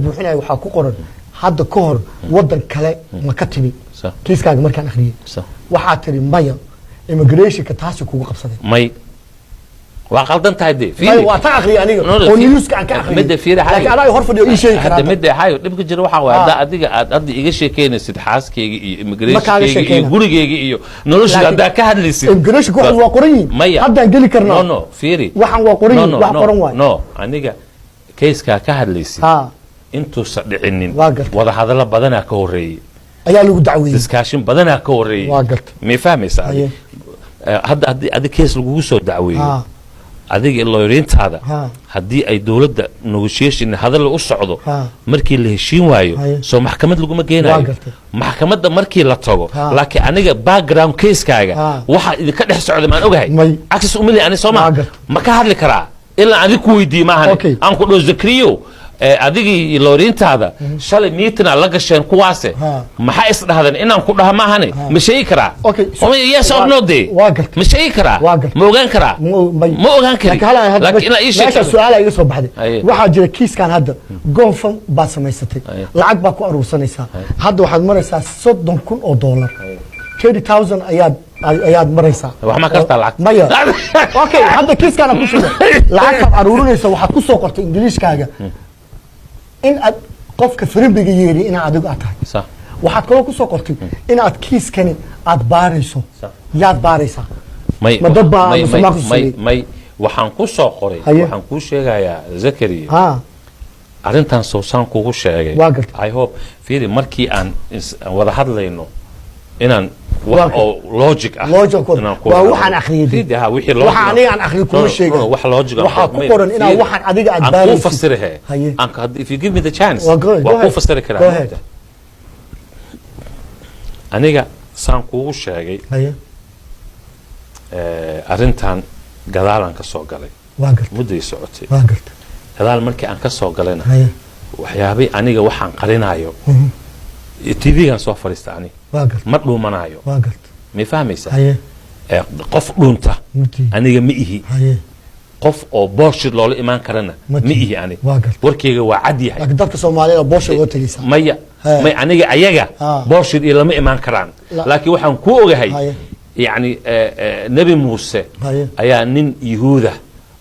buuxinaya waxaa ku qoran hadda ka hor wadan kale ma ka timi? Sax. Kiiskaaga markaan akhriyey, Sax. waxaa tiri maya. Immigrationka taasi kugu qabsaday. May, waa qaldan tahay dee. Maya, waa tan akhriyay aniga No, no, oo newska aan ka akhriyay. Midda fiiri, hayo. Laakiin anaa hor fadhiyo ii sheegi karaa. Hadda midda hayo dhibka jira waxaa waaye, Ah. hadda adiga aad hadda iga sheekeynaysid xaaskayga iyo Ma kaaga immigrationkayga iyo sheekeyna. gurigayga iyo noloshayda, Laakiin haddaa ka hadlaysid. Immigrationka waxan waa qoran yihiin. Maya. Haddaan geli karnaa. No, fiiri. Waxan waa qoran No, yihiin, no, wax no, qoran waay. No, aniga casekaa ka hadlaysid intuusan dhicinin, Waa gartay. wada hadallo badanaa ka horreeyey. Ayaa lagu dacweeyey. Discussion badanaa ka horreeyey. Waa gartay. May fahmaysaa? Haye. Hadda haddii adi case lagugu soo dacweeyo, adiga lawyerintaada, haddii ay dowladda negotiation hadal u socdo, markii la heshiin waayo, soo maxkamad laguma geenayo? Waa gartay. Maxkamadda markii la tago, laakiin aniga background casekaaga waxa idinka dhex socda maan ogahay? May. Access umali ani soo ma Waa gartay. ma ka hadli karaa ilaa adig ku weydiiye maahan. Aan ku dhaho, "Zakriyo, adigii lawyerintaada shalay meeting la gasheen kuwaase, maxaa isdhahdeen?" Inaan ku dhaha maahane, ma sheegi karaa? Okay, Yes or no de. Waa gartay. Ma sheegi karaa? Waa gartay. Ma ogaan karaa? May. Ma ogaan kari. Laakiin hal hadda Laakiin inaa ii meesha sheegto. su-aala iga soo baxday. Haye. Waxaa jira kiiskan hadda GoFundMe baad samaysatay, Haye. lacag baa ku aruursanaysaa. Hadda waxaad maraysaa $30,000, 30,000 ayaad maraysaa. Wax ma kartaa lacag? Maya, okay, hadda kiiskaan ku sheegay lacagtaad aruurinaysa waxaad ku soo qortay Ingiliishkaaga in aad qofka firimbiga yeeri inaad adigu aad tahay. Waxaad kaloo ku soo qortay inaad kiiskani aad baarayso. Yaad baaraysaa? May. Ma dad baa May, may, musuqmaasuq may sameeyey? May, waxaan ku soo qoray, Haye. waxaan kuu sheegayaa, Zakariya, arrintan soosaan kugu sheegay. Waa gartay. I hope, fiiri, markii aan aan wada hadlayno inaan Waa wax oo logic ah Logic inaan ku waa wada waxaan hadlo. akhriyay. Fiiri, ha, wixii logic Waxa ah. aniga aan akhriyay kuma No, no, sheegay. no, wax logic ah. Waxaa ku qoran inaa Fiiri, waxaan adiga aad aan kuu baaraysid. fasirihe. Haye. If you give me the chance, Waa go waa go kuu ahead. fasiri karaa. Go ahead. Aniga saan kuugu sheegay, arrintan gadaalaan ka soo galay. Waa gartay. Mudday socotay. Waa gartay. Gadaal markii aan ka soo galayna, waxyaabay aniga waxaan qarinayo, TV-gan soo fadhiista ani Waa gartay. ma dhuumanayo. Waa gartay. May fahmaysaa? Haye. Qof dhuunta Mati. aniga ma ihi. Qof oo bullshit loola imaan karana Ma ma tihi. ihi ani. Waa gartay. Warkayga waa cad yahay. Laakiin dadka Soomaalida bullshit uga tegaysaa. Maya. May, aniga ayaga bullshit iyo lama imaan karaan. Laakiin waxaan ku ogahay, yacni, Nebi Muuse ayaa nin Yuhuuda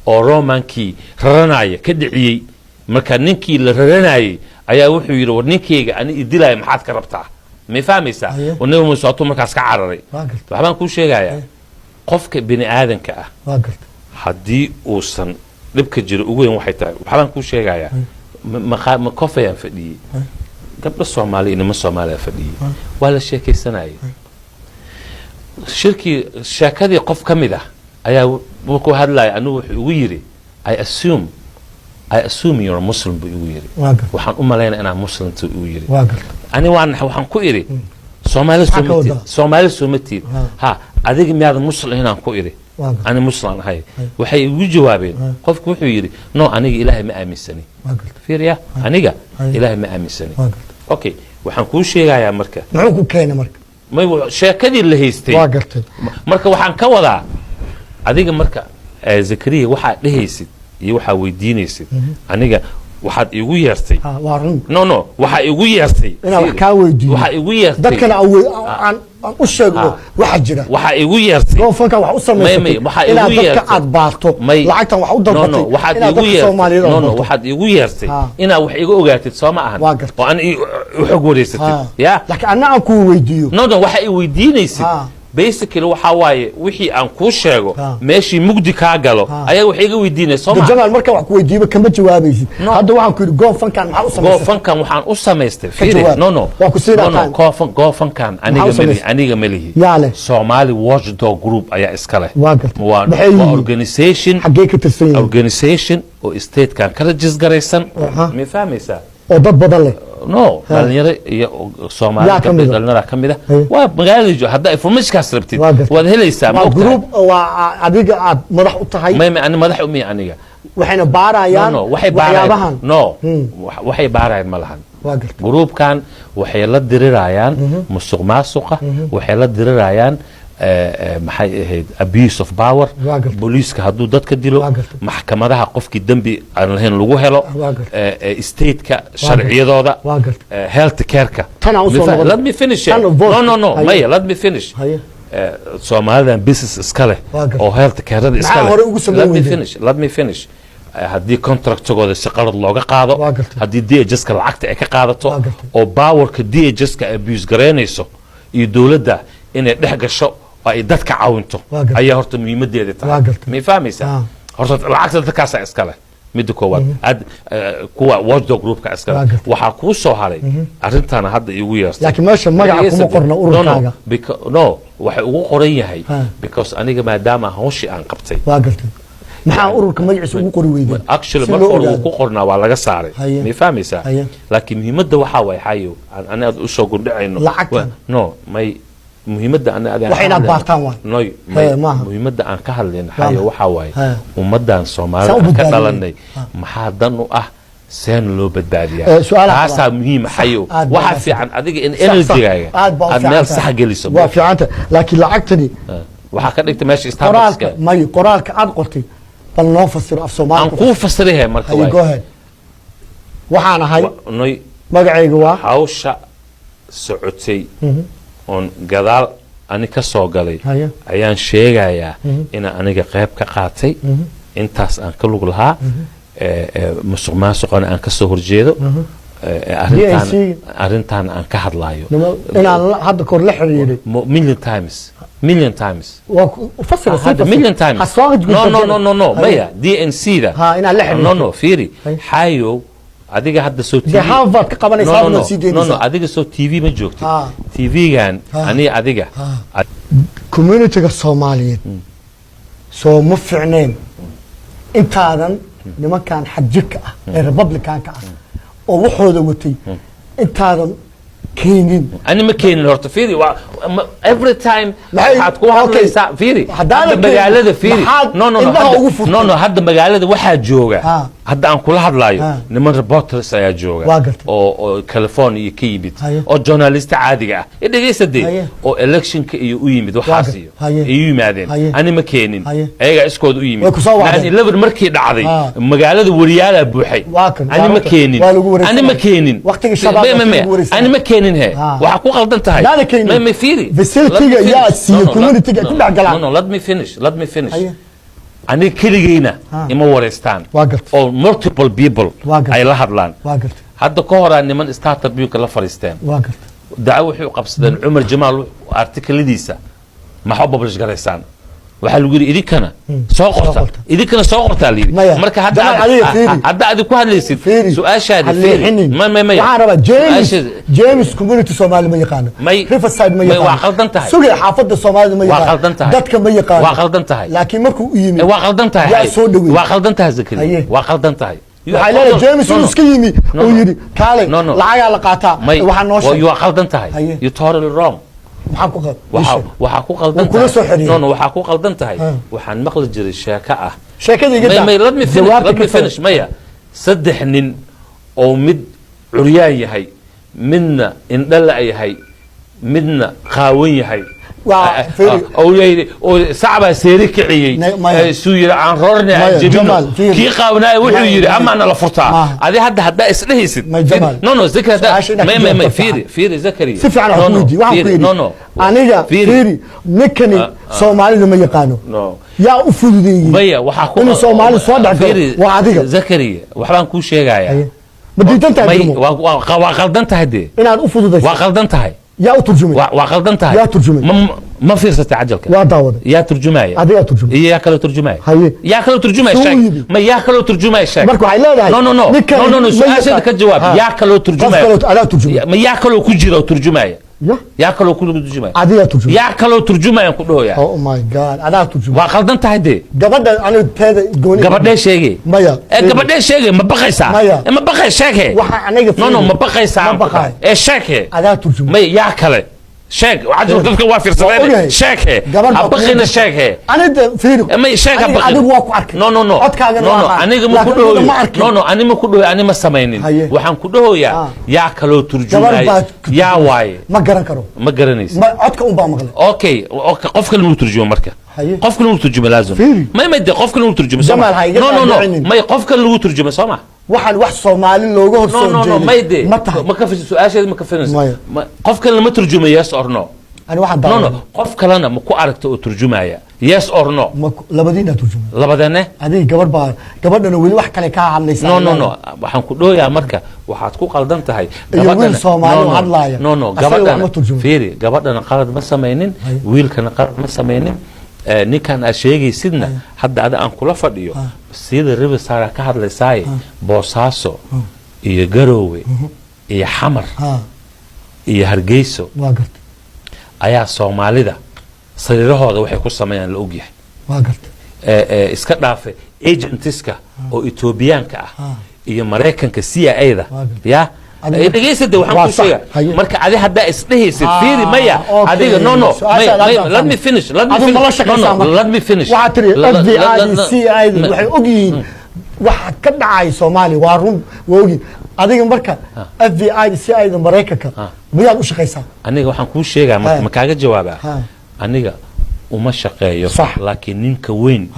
oo Romankii raranaya ka dhiciyey. Marka ninkii la raranayay ayaa wuxuu yidhi, "War ninkayga ani idilaya maxaad ka rabtaa?" May fahmaysaa? Haye. Oo Nebi Muuse hatuu markaas ka cararay. Waa gartay. Waxbaan kuu sheegayaa, qofka bini aadanka ah, Waa gartay. haddii uusan dhibka jiro ugu weyn waxay tahay, waxbaan kuu sheegayaa, ma kofayaan fadhiyey, gabdho Soomaali iyo niman Soomaaliya fadhiyey, waa la sheekaysanayay. Shirkii sheekadii qof ka mid ah ayaa markuu hadlaya anigu wuxuu igu yidhi, I assume you're a Muslim," buu igu yidhi. Waa gartay. "Waxaan u malaynaya inaan Muslimta," igu yidhi. Waa gartay. Ani waan waxaan ku idhi, "Soomaali Maxaa ka soo matid?" wadaa? "Soomaali soo matid?" "Ha." "Adiga miyaadan Muslim inaan ku idhi?" Waa gartay. "Ani Muslim ahay." Waxay igu jawaabeen, qofku wuxuu yidhi, "No, aniga Ilaahay ma aaminsani." Waa gartay. Fiiriya, "Aniga Ilaahay ma aaminsani." Waa gartay. Okay, waxaan kuu sheegayaa marka, Muxuu ku keenay marka? May, sheekadii la haystay. Waa gartay. Marka waxaan ka wadaa adiga marka, Zakariya, waxaad dhehaysid iyo waxaa weydiinaysid aniga, waxaad igu yeertay. Ha, waa run. No, waxaa igu yeertay Inaan wax kaa weydiiyo. Waxaa igu yeertay. Dadkana aan u sheegno waxa jira. Waxaa igu yeertay. GoFundMe-kan wax u samaysatay May, waxaa igu inaad dadka yeertay. aad baarto. May. Lacagtan wax u No, dalbatay no, waxaad inaad igu dadka yeertay. Soomaaliyeed aad No, barto. waxaad igu yeertay inaad wax iga ogaatid, soo ma ahan? Waa gartay. Oo aan u xog wareysatid ya. Laakiin anna aan kuu weydiiyo. No, waxa i weydiinaysid basically waxaa waaye wixii aan kuu sheego, meeshii mugdi kaa galo ayaa wax iga weydiinaya, soo De ma? Jamaal, markaan wax ku weydiiyo kama jawaabaysid. No. Hadda waxaan ku yidhi, GoFundMe-kan maxaa u samaysatay? GoFundMe-kan waxaan u samaystay, fiiri, Jawaab. no. Waa ku siinaa No, time. GoFundMe-kan aniga Maxaa u malihi. samaystay? Aniga malihi. Yaa leh? Somali Watchdog Group ayaa iska leh. Waa gartay. Waa Maxay waa yihiin? organization. Xaggee ka tirsan yihiin? Organization oo statekan ka register garaysan. Ma fahmaysaa? Oo dad badan leh? No, dhalinyaro iyo Soomaali Yaa ka mid ah? dhalinyara ka mid ah. Haye. Waa magaalada haddaa informationkaas rabtid, Waa gartay. waad helaysaa, ma Waa ogtahay? group waa adiga aad madax u tahay? May, ani madax umi aniga. Waxayna No. baarayaan No, waxay baarayaan waxyaabahan? No, waxay baarayaan ma lahan. Waa gartay. Groupkan waxay la dirirayaan musuq maasuqa, waxay la dirirayaan Maxay ahayd, abuse of power, Waa gartay. booliiska hadduu dadka dilo, Waa gartay. maxkamadaha qofkii dembi aan lahayn lagu helo, Waa gartay. Stateka sharciyadooda, Waa gartay. Health care-ka. Tan aan usoo noqon. Let me finish. Tan vote. No, no, no. Haye. Maya, let me finish. Haye. Soomaalidan business iska leh Waa gartay. oo health care-ada iska Maxaa leh. hore ugu samayn Let me weydeen? finish, let me finish. Haddii contractgooda si qalad looga qaado, Waa gartay. haddii DHS-ka lacagta ay ka qaadato, Waa gartay. oo powerka DHS-ka abuse garaynayso iyo dowladda inay dhex gasho oo ay dadka caawinto, Waa gartay. ayaa horta muhiimadeeda Waa tahay. gartay. May fahmaysaa? Horta lacagta dadkaasa iska leh, midda koowaad aad kuwa watchdog groupka iska Waa leh. gartay. Waxaa kuu soo haray arrintana hadda iigu yeertay. Laakiin meesha magaca kuma qorna ururkaaga. No, no, no, waxay ugu qoran yahay because aniga maadaama hawshii aan qabtay. Waa gartay. Maxaa ururka magaciisa ugu qori weydeen Actually, si marka loo hore wuu ogaado? ku qornaa, waa laga saaray. Haye. May fahmaysaa? Haye. Laakiin muhiimadda waxaa waay, xayo, aan ani aad usoo gundhacayno. Lacagtan. No, may, muhiimadda ani aad Wax inaad baartaan waay. No, may, Hee, maaha. muhiimadda aan ka hadlayno, xayo, waxaa waaye Hee. ummaddan Soomaalida Saan u aan ka badbaadinay. dhalanay, maxaa dan u ah, seen loo badbaadiyaa? Su'aalaha Taasaa qabaa. muhiima, xayo. Aad baa Waxaa u fiican adiga in Sax, sax. energygaaga Aad baa u aad meel fiican sax tahay. geliso. Waa fiicanta, laakiin lacagtani Waxaa ka dhigta meesha qoraalka Starbucks. May, qoraalka aad qortay bal noo fasiro af Soomaali. Aan kuu fasirihe marka. Haye, waay. go ahead. Waxaan ahay Noy. magacayga waa Hawsha socotay oon gadaal ani ka soo galay Haye. ayaan sheegayaa inaan aniga qayb ka qaatay, intaas aan ka lug lahaa, musuq maasuqana aan ka soo horjeedo, arrintaan DNC. arrintaan aan ka hadlaayo. Inaan hadda kor la xiriiray. Million times, million times. Waa fasira sii Hadda fasir. million times. Ha soo No, no, no, no, no. Haye. Maya, DNC da. Ha, inaad la xiriirto. No, no, fiiri. Haye. Xayow, adiga hadda soo Dee Harvard ka qabanaysa, No, no, Harvard no. sii No, deynaysaa. no, adiga soo TV ma joogtid? Ha. TV-gan ani adiga Communityga Soomaaliyeed soo ma fiicneen intaadan nimankan xagjirka ah ee Republicanka ah oo waxooda watay intaadan keenin? Ani ma keenin. Horta fiiri, every time waxaad ku hadlaysaa, fiiri, Haddaadan hadda keenin, magaalada fiiri. maxaad No, no, no. indhaha ugu furtay? No, no, hadda magaalada waxaa jooga, hadda aan kula hadlaayo, niman reporters ayaa jooga Waa gartay. oo California ka yimid, Haye. oo journalist caadiga ah i dhegeysta dee, Haye. oo electionka iyo u yimid waxaas iyo Haye. ay u yimaadeen. Haye. Ani ma keenin, Haye. ayagaa iskooda u yimid. Way ku soo wacdeen. 9/11 markii dhacday, magaalada wariyaalaa buuxay. Waa kan, Ani waa ma runta. keenin. Waa lagu Ani ma wareegsanaya. keenin. Waqtigii Shabaab Ma- waa ma- lagu wareegsanaya. ani ma keenin he. Waxaa ku qaldan tahay. Naada keenin. Ma fiiri. Facility-ga Let me yaa finish. siiyey No, no, community-ga no, ku dhex galaan. No, no, let me finish, let me finish. Haye. Aniga keligeyna ima wareystaan Waa gartay. oo multiple people Waa gartay. ay la hadlaan. Waa gartay. Hadda ka horaa niman Star Tribune la fariisteen. Waa gartay. Dacwo waxay u qabsadeen Cumar Jamaal, artikeladiisa maxaa u publish garaysaan? Waxaa lagu yidhi idinkana soo qorta, qorta. idinkana soo qortaa la yidhi. Maya, Marka hadda Jamaal, adiga fiiri. Hadda adig ku hadlaysid Fiiri. su-aashaadi, Ha fiiri. leexinin. Ma ma maya. Waxaan rabaa James James community Soomaali ma yaqaano. Riverside ma May, yaqaano. waa qaldan tahay. Sugay, xaafadda Soomaalida ma Waa yaqaano. qaldan tahay. Dadka ma yaqaano. Waa qaldan tahay. Laakiin markuu u yimid Eh, waa qaldan tahay. yaa soo dhaweeyey? Waa qaldan tahay, Zakariya. Haye. Waa qaldan tahay. Waxay leedahay James No, inuu no. iska yimi No, oo no. yidhi kaale, No, no. lacagaa la qaataa, May, waxaa noo sheeg. waa qaldan tahay. Haye. You totally wrong. Maxaan ku qab Waxaa waxaa ku qaldan Wuu kula soo tahay. xiriiray. No, no, waxaa ku qaldan tahay. Waxaan maqli jiray sheeko ah. Sheekada iga May, daa. may, let me finish. Jawaabta Let me ka fal. finish. Maya, saddex nin oo mid curyaan yahay, midna indhala yahay, midna qaawan yahay, Waa, fiiri. oo yidhi oo sacbaa seeri kiciyey. Maya. Suu yidhi aan roorne aan Maya, jebino. Jamal, fiiri. Kii qaawanaayo wuxuu Maya, yidhi maya. amaana la furtaa. Maaha. Adi hadda haddaa isdhehaysid. May, Jamal. No, no, Zakari, hadda Su-aasha inaad may ka may may jawaabto. Fiiri, fiiri, Zakari. Si fiican No, wax ku no, weydiiye. Waxaan ku fiiri. yidhi No, no, aniga fiiri. fiiri, ninkani Soomaalida ma yaqaano. No. Yaa u fududeeyey Maya, waxaa ku inuu Soomaali soo dhex galo? Fiiri, Waa adiga. Zakariya, waxbaan kuu sheegayaa. Haye. Ma diidan tahay May Dirmo? Waa qaldan tahay dee. Inaad u fududayso? Waa qaldan tahay. Yaa u turjumay? Waa qaldan tahay. Yaa turjumay? Ma fiirsatay cajalka? Waa daawaday. Yaa turjumaya? Adigaa turjumay. Iyo yaa kaloo turjumaya? Haye. Yaa kaloo turjumaya? Suu Sheeg. yidhi. Ma yaa kaloo turjumaya? Sheeg. Marka waxay leedahay No, no, no. ninkani No, no, no. ma Su-aasheeda yaqaan. ka jawaab. Yaa kaloo Qof turjumaya? kaloo adaa turjumay. Ma yaa kaloo ku jira oo turjumaya? Ya. Yaa kaloo ku turjumaya? Adigaa turjumay. Yaa kaloo turjumaya ku dhahoya? Oh my God, adaa turjumay. Waa qaldan tahay dee. Gabadha aniga teeda gooni. Gabadhee sheegay? Maya. Ee gabadhee sheegay, ma baqaysaa? Maya. Ee ma baqay, sheeghe. Waxa aniga No, no, fiiri. ma baqaysaa? Ma baqaay. Ee sheeghe. Adaa turjumay. May, yaa kale? Sheeg, waxaa dadka waa fiirsadeen. Sheeg he. Gabar baa Ha baqina, sheeg he. Anida fiiri. May sheeg, ha baqin. Adigu waa ku arkay. No, no, no. Codkaagana No, waa no, qaatay. aniga ma ku Laakiin dhahoyo. ma arkin. No, no, ani ma ku dhahoyo, ani ma samaynin. Waxaan ku dhahoyaa yaa kaloo Gabar turjumaya. baa ku Yaa waaye? Ma garan karo. Ma garanaysid. Ma codka un baa maqlay. Okay, qof kale lagu turjumo marka. Qof kale lagu turjumo laazim. Fiiri. May de qof kale lagu turjumo soo ma? Jamaal, ha iga No, no, no. dhaadhicinin. May, qof kale lagu turjumo soo ma? Waxaan wax Soomaali looga hor No, soo no, no, may de. jeeday ma tahay. Ma ka fis su'aasheeda, ma ka firinaysa. Maya. Qof kale lama turjumo, yes or no? Ani waxaan No, no. daawaday. Qof kalena ma ku aragta oo turjumaya, yes or no? Ma labadiina turjumay. Labadane. Adiga gabar baa, gabadhana weli wax kale ka hadlaysa. No, no, no, waxaan ku dhahoyaa marka waxaad ku qaldan tahay. Iyo wiil Soomaali No, oo no, hadlaaya. No, no. Asaga wax Gabadhana ma turjumo. Fiiri, gabadhana qalad ma samaynin, wiilkana qalad ma samaynin. Ninkan aad sheegaysidna hadda ada aan kula fadhiyo sida Riverside ka hadlaysaaye, Boosaaso iyo Garoowe iyo Xamar iyo Hargeyso Waa garta. ayaa Soomaalida sariirahooda waxay ku sameeyaan la ogyahay. Waa garta. Iska dhaafe agentiska oo Etoobiyaanka ah iyo Maraykanka CIA-da. Waa garta. Ya. Adiga Dhegeysade, waxaan Waa ku sax. sheegaa. Marka adi haddaa isdhehaysid, fiiri, maya, adiga, no, no, Su-aasha maya, aad let me finish, let me Adigu finish. ma la No, shaqaysaa no, marka? let me finish. Waxaa tiri FBI, CIA ma waxay ogyihiin waxa ka dhacay Soomaaliya. Waa run, waa ogyihiin. Adiga marka FBI, CIA da Maraykanka miyaad u shaqaysaa? Aniga waxaan kuu sheegaa marka, ma kaaga jawaabaa? Ha. Aniga uma shaqeeyo, laakiin ninka weyn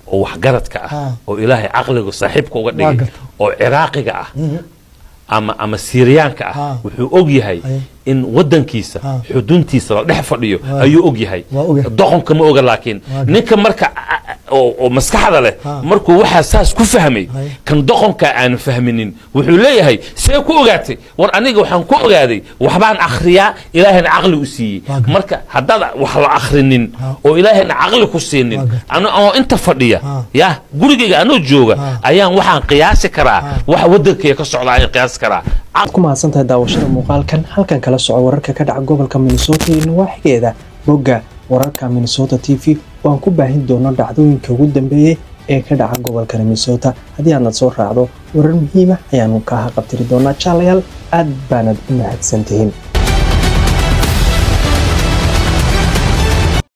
oo waxgaradka ah oo Ilaahay caqliga saaxiibka uga dhigay oo Ciraaqiga ah ama Siiriyaanka ah wuxuu og yahay in wadankiisa xuduntiisa la dhex fadhiyo ayuu og yahay. Waa ogyahay. Doqonka ma oga, laakiin ninka marka oo maskaxda leh markuu waxaa saas ku fahmay, kan doqonka aan fahminin wuxuu leeyahay, "See ku ogaatay?" War, aniga waxaan ku ogaaday waxbaan akhriyaa, Ilaahayna caqli u siiyey. Waa gartay. Marka haddaad wax la akhrinin oo Ilaahayna caqli ku siinin, Waa gartay. Anoo inta fadhiya ya gurigayga anoo jooga ayaan waxaan qiyaasi karaa waxa wadankayga ka socda ayaan qiyaasi karaa. Waad ku mahadsantahay daawashada muuqaalkan. Halkan kala soco wararka ka dhaca gobolka Minnesota iyo nawaaxigeeda bogga Wararka Minnesota TV, oo aan ku baahin doono dhacdooyinka ugu dambeeyey ee ka dhaca gobolka Minnesota. Haddii aadnad soo raacdo, warar muhiima ayaanu kaa haqabtiri doonaa. Jaalayaal, aad baanad u mahadsantihiin.